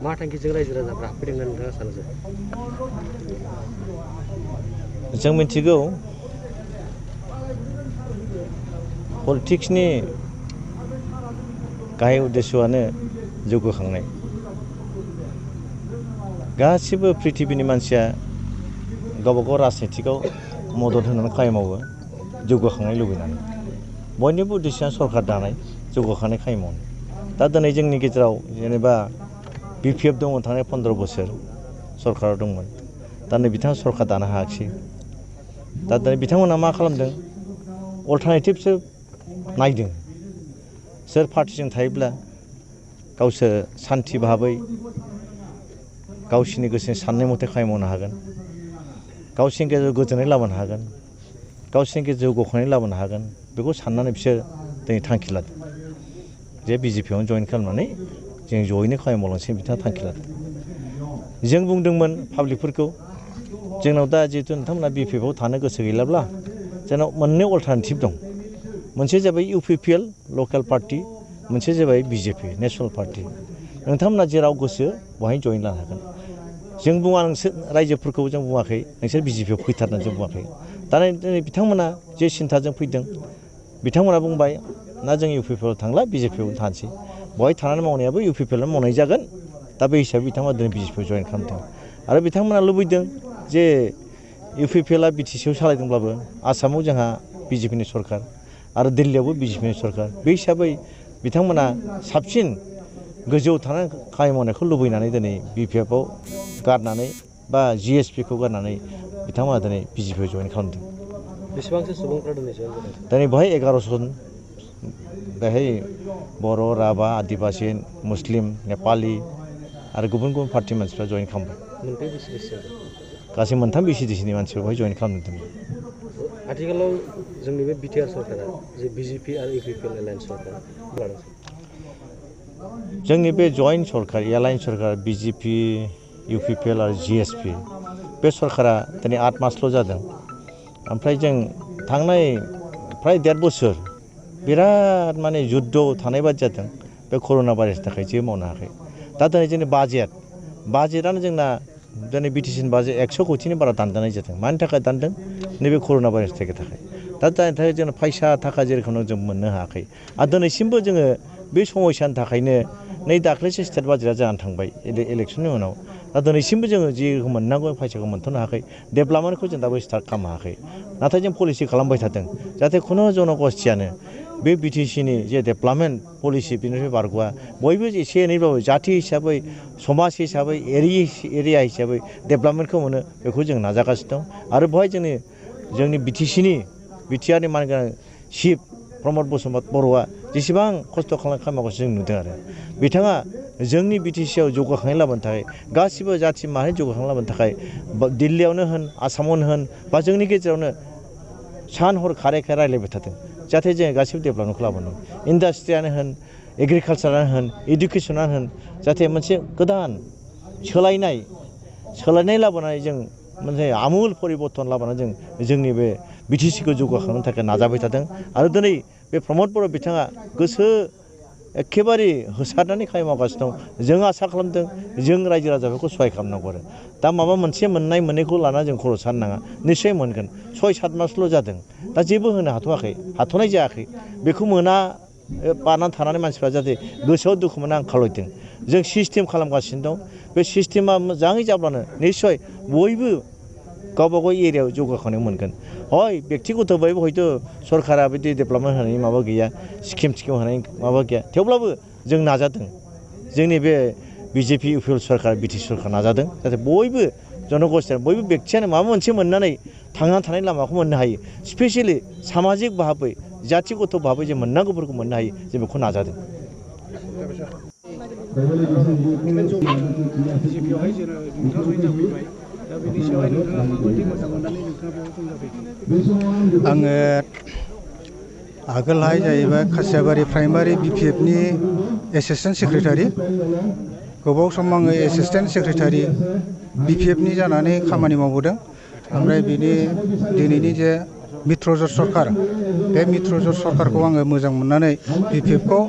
मा थांखिजों रायजो राजाफ्रा हाबफैदों होनना नोंथाङा सानो? जों मिथिगौ पलिटिक्सनि गाहाय उद्देश्यआनो जौगाखांनाय। गासिबो पृथिबिनि मानसिया गावबागाव राजनितिकआव मदद होनानै खामानि मावो जौगाखांनाय लुबैनानै। बयनिबो उद्देश्यआ सरकार दानाय जौगाखांनाय खामानि मावनाय। दा दिनै जोंनि गेजेराव जेनेबा BPF दंमोन थांनाय 15 बोसोर सरकाराव दंमोन। दा नै बिथाङा सरकार दानो हायाखिसै। दा दिनै बिथांमोना मा खालामदों? अल्टारनेटिभसो नायदों। सोर पार्टिजों थायोब्ला गावसोर सान्थि भाबै गावसिनि गोसोनि साननाय मथे खामानि मावनो हागोन, गावसिनि गेजेराव गोजोननाय लाबोनो हागोन, गावसिनि गेजेराव जौगाखांनाय लाबोनो हागोन, बेखौ साननानै बिसोर दिनै थांखि लादों जे BJPआवनो जइन खालामनानै जों जयैनो खामानि मावलांसै बिथाङा थांखि लादों। जों बुंदोंमोन पाब्लिकफोरखौ जोंनाव दा जिहेतु नोंथांमोना BPFआव थानो गोसो गैलाब्ला जोंनाव मोननै अल्टारनेटिभ दं। मोनसे जाबाय UPPL लकेल पार्टी, मोनसे जाबाय BJP नेसनेल पार्टी। नोंथांमोना जेराव गोसो बहाय जइन लानो हागोन। जों बुङा नोंसोर रायजोफोरखौ जों बुङाखै नोंसोर BJPआव फैथारनानै जों बुङाखै। दा दिनै बिथांमोना जे सिन्थाजों फैदों बिथांमोना बुंबाय ना जों UPPआव थांला BJPआवनो थानोसै। बहाय थानानै मावनायाबो UPPआवनो मावनाय जागोन। दा बे हिसाबै बिथांमोना दिनै BJPआव जइन खालामदों। आरो बिथांमोना लुबैदों जे UPPLआ BTCआव सालायदोंब्लाबो आसामाव जोंहा BJPनि सरकार आरो दिल्लीयावबो BJPनि सरकार। बे हिसाबै बिथांमोना साबसिन गोजौआव थानानै खामानि मावनायखौ लुबैनानै दिनै BPFआव गारनानै बा GSPखौ गारनानै बिथांमोना दिनै BJPआव जइन खालामदों। बेसेबांसो सुबुंफ्रा दिनै जइन जादों? दिनै बेहाय 11 जन बेहाय बर', राभा, आदिबासि, मुस्लिम, नेपालि आरो गुबुन गुबुन पार्टिनि मानसिफ्रा जइन खालामबाय। मोनबै BCDC गासै 3 BCDCनि मानसिफोर बेहाय जइन खालामदों। आथिखालाव जोंनि बे BTR सरकारा जे BJP आरो UPPL एलायन्स सरकार लादों। जोंनि बे जयेन्ट सरकार एलायन्स सरकार BJP, UPPL आरो GSP बे सरकारा दिनै 8 मासल' जादों। ओमफ्राय जों थांनाय फ्राय 1.5 बोसोर बिराद माने जुद्धआव थानाय बादि जादों। बे कर'ना भाइरासनि थाखाय जेबो मावनो हायाखै। दा दिनै जोंनि बाजेटआनो जोंना दिनै BTCनि बाजेट 100 कोटिनि बारा दानजानाय जादों। मानि थाखाय दानदों? नैबे कर'ना भाइरासनि थाखाय। दा जायनि थाखाय जों फैसा थाखा जेरोखोम जों मोननो हायाखै। आरो दिनैसिमबो जोङो बे समस्यानि थाखायनो नै दाख्लैसो स्टेट बाजेटआ जानानै थांबाय इलेक्सननि उनाव। दा दिनैसिमबो जोङो जेखौ मोननांगौ फैसाखौ मोनथ'नो हायाखै। डेभेलपमेन्टखौ जों दाबो स्टार्ट खालामनो हायाखै। नाथाय जों पलिसि खालामबाय थादों जाहाथे खुनु जनगोष्ठियानो बे BTCनि जे डेभेलपमेन्ट पलिसि बेनिफ्राय बारग'आ। बयबो एसे एनैबाबो जाथि हिसाबै समाज हिसाबै एरिया हिसाबै डेभेलपमेन्टखौ मोनो बेखौ जों नाजागासिनो दं। आरो बेवहाय जोंनि BTRनि मानगोनां चिफ प्रमद बर'आ जेसेबां खस्थ' खालामगासिनो जों नुदों आरो बिथाङा जोंनि BTCआव जौगाखांनाय लाबोनो थाखाय गासिबो जाथि माहारि जौगाखांनाय लाबोनो थाखाय दिल्लीयावनो होन आसामावनो होन बा जोंनि गेजेरावनो सान हर खारै रायलायबाय थादों जाहाथे जों गासिबो डेभेलपमेन्टखौ लाबोनो। इन्डास्ट्रियानो होन एग्रिकालसारानो होन इडुकेसनानो होन जाहाथे मोनसे गोदान सोलायनाय लाबोनानै जों मोनसे आमुल परिबर्तन लाबोनानै जों जोंनि बे BTCखौ जौगाखांनो थाखाय नाजाबाय थादों। आरो दिनै बे प्रमद बर' बिथाङा गोसो एखेबारे होसारनानै खामानि मावगासिनो दं। जों आसा खालामदों जों रायजो राजाफोरखौ सहाय खालामनांगौ आरो दा माबा मोनसे मोननाय मोननैखौ लानानै जों खर' सानो नाङा। निस्सय मोनगोन। 6-7 मासल' जादों। दा जेबो होनो हाथ'नाय जायाखै। बेखौ बानानै थानानै मानसिफ्रा जाहाथे गोसोआव दुखु मोना आं खावलायदों। जों सिस्टेम खालामगासिनो दं। बे सिस्टेमा मोजाङै जाब्लानो निस्सय बयबो गावबागाव एरियायाव जौगाखांनाय मोनगोन। बेक्तिगत'भाबे हयथ' सरकारा बिदि डेभेलपमेन्ट होनायनि माबा गैया, स्किम होनायनि माबा गैया। थेवब्लाबो जों नाजादों। जोंनि बे BJP UPPL सरकार BTC सरकार नाजादों जाहाथे बयबो जनगोष्ठियानो बयबो बेक्तियानो माबा मोनसे मोननानै थांनानै थानाय लामाखौ मोननो हायो। स्पेसियेलि सामाजिक भाबै जातिगत' भाबै जों मोननांगौफोरखौ मोननो हायो जों बेखौ नाजादों। BJPआवहाय जेराव नोंथाङा जइन जाफैबाय दा बेनि सायावहाय नोंथाङा माबायदि मोजां मोननानै नोंथाङा बेयाव जइन जाफैखो? आङो आगोलहाय जाहैबाय खासियाबारि प्राइमारि BPFनि एसिस्टेन्ट सेक्रेटारि। गोबाव सम आङो एसिस्टेन्ट सेक्रेटारि BPFनि जानानै खामानि मावबोदों। ओमफ्राय दिनैनि जे मित्रजोट सरकार बे मित्रजोट सरकारखौ आङो मोजां मोननानै BPFखौ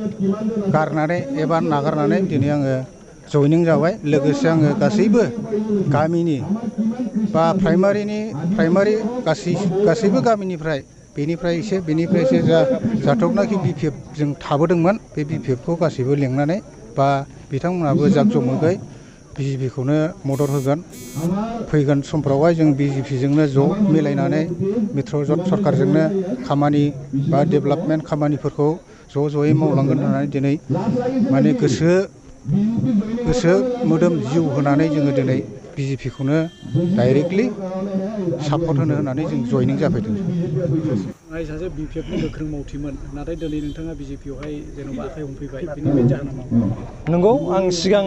गारनानै एबा नागारनानै दिनै आङो जयनिं जाबाय लोगोसे आङो गासैबो गामिनि बा प्राइमारि गासैबो गामिनिफ्राय बेनिफ्राय एसे जाथबनाखि BPF जों थाबोदोंमोन बे BPFखौ गासैबो लेंनानै बा बिथांमोनाबो जाकजमकै BJPखौनो मदद होगोन फैगोन समफ्रावहाय जों BJPजोंनो ज' मिलायनानै मित्रजोट सरकारजोंनो खामानि बा डेभेलपमेन्ट खामानिफोरखौ ज'यै मावलांगोन होननानै दिनै माने गोसो मोदोम जिउ होनानै जोङो दिनै BJPखौनो डाइरेक्टलि सापर्ट होननानै जों जयनिं जाफैदों। आं सासे BPFनि गोख्रों मावथिमोन नाथाय दिनै नोंथाङा BJPयावहाय जेनेबा आखाइ हमफैबाय बेनि मेन जाहोना मा? नंगौ आं सिगां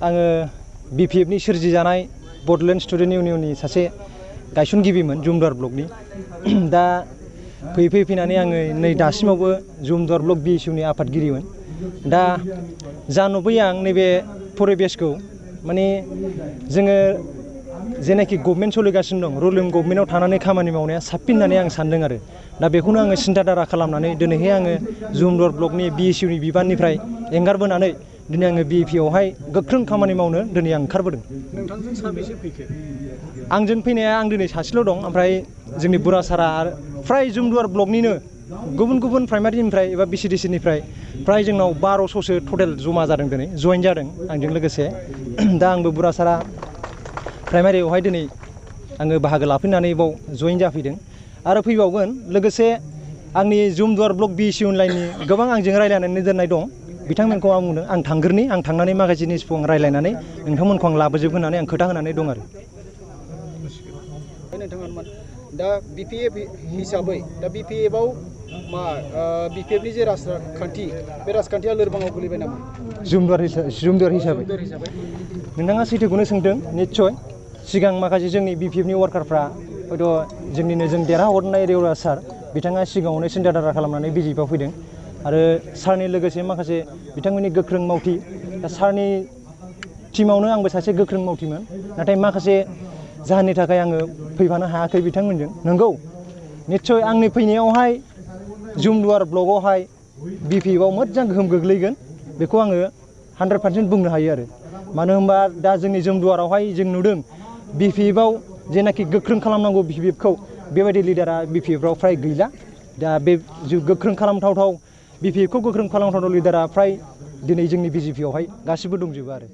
आङो BPFनि सोरजिजानाय बड'लेण्ड स्टुडेन्ट इउनियननि सासे गायसनगिरिमोन जुमदुवार ब्लकनि दा फैनानै आङो नै दासिमावबो जुमदुवार ब्लक BSUनि आफादगिरिमोन दा जा नुबोयो आं नैबे परिबेसखौ माने जोङो जेनाखि गभर्नमेन्ट सोलिगासिनो दं रुलिं गभर्नमेन्टआव थानानै खामानि मावनाया साबसिन होननानै आं सानदों आरो दा बेखौनो आङो सिन्थाधारा खालामनानै दिनैहाय आङो जुमदुवार ब्लकनि BSUनि बिबाननिफ्राय एंगारबोनानै दिनै आङो BPFआवहाय गोख्रों खामानि मावनो दिनै आं ओंखारबोदों। नोंथांजों साबेसे फैखो? आंजों फैनाया आं दिनै सासेल' दं ओमफ्राय जोंनि बुरासारा आरो फ्राय जुमदुवार ब्लकनिनो गुबुन प्राइमारिनिफ्राय एबा BCDCनिफ्राय फ्राय जोंनाव 1200सो टटेल जमा जादों दिनै जइन जादों आंजों लोगोसे दा आंबो बुरासारा प्राइमारियावहाय दिनै आङो बाहागो लाफैनानै बाव जइन जाफैदों आरो फैबावगोन लोगोसे आंनि जुमदुवार ब्लक BSU लाइननि गोबां आंजों रायलायनानै दोननाय दं बिथांमोनखौ आं बुंदों आं थांनानै माखासे जिनिसखौ आं रायलायनानै नोंथांमोनखौ आं लाबोजोबगोन होननानै आं खोथा होनानै दं आरो दा BPF हिसाबै दा BPFआव मा BPFनि जे राजखान्थि बे राजखान्थिया लोरबाङाव गोलैबाय नामा? जुमदुवार हिसाबै नोंथाङा सैथोखौनो सोंदों निस्सय सिगां माखासे जोंनि BPFनि वार्कारफ्रा हयथ' जों देरहाहरनाय रेवरा सार बिथाङा सिगाङावनो सिन्थाधारा खालामनानै BJPआव फैदों आरो सारनि लोगोसे माखासे बिथांमोननि गोख्रों मावथि दा सारनि टिमावनो आंबो सासे गोख्रों मावथिमोन नाथाय माखासे जाहोननि थाखाय आङो फैफानो हायाखै बिथांमोनजों नंगौ निस्सय आंनि फैनायावहाय जुमदुवार ब्लकआवहाय BPFआव मोजां गोहोम गोग्लैगोन बेखौ आङो 100% बुंनो हायो आरो मानो होनबा दा जोंनि जुमदुवारावहाय जों नुदों BPFआव जेनाखि गोख्रों खालामनांगौ BPFखौ बेबायदि लिडारा BPFआव फ्राय गैला दा बे गोख्रों खालामथावथाव BPFखौ गोख्रों खालामथावथाव लिडारा फ्राय दिनै जोंनि BJPआवहाय गासिबो दंजोबो आरो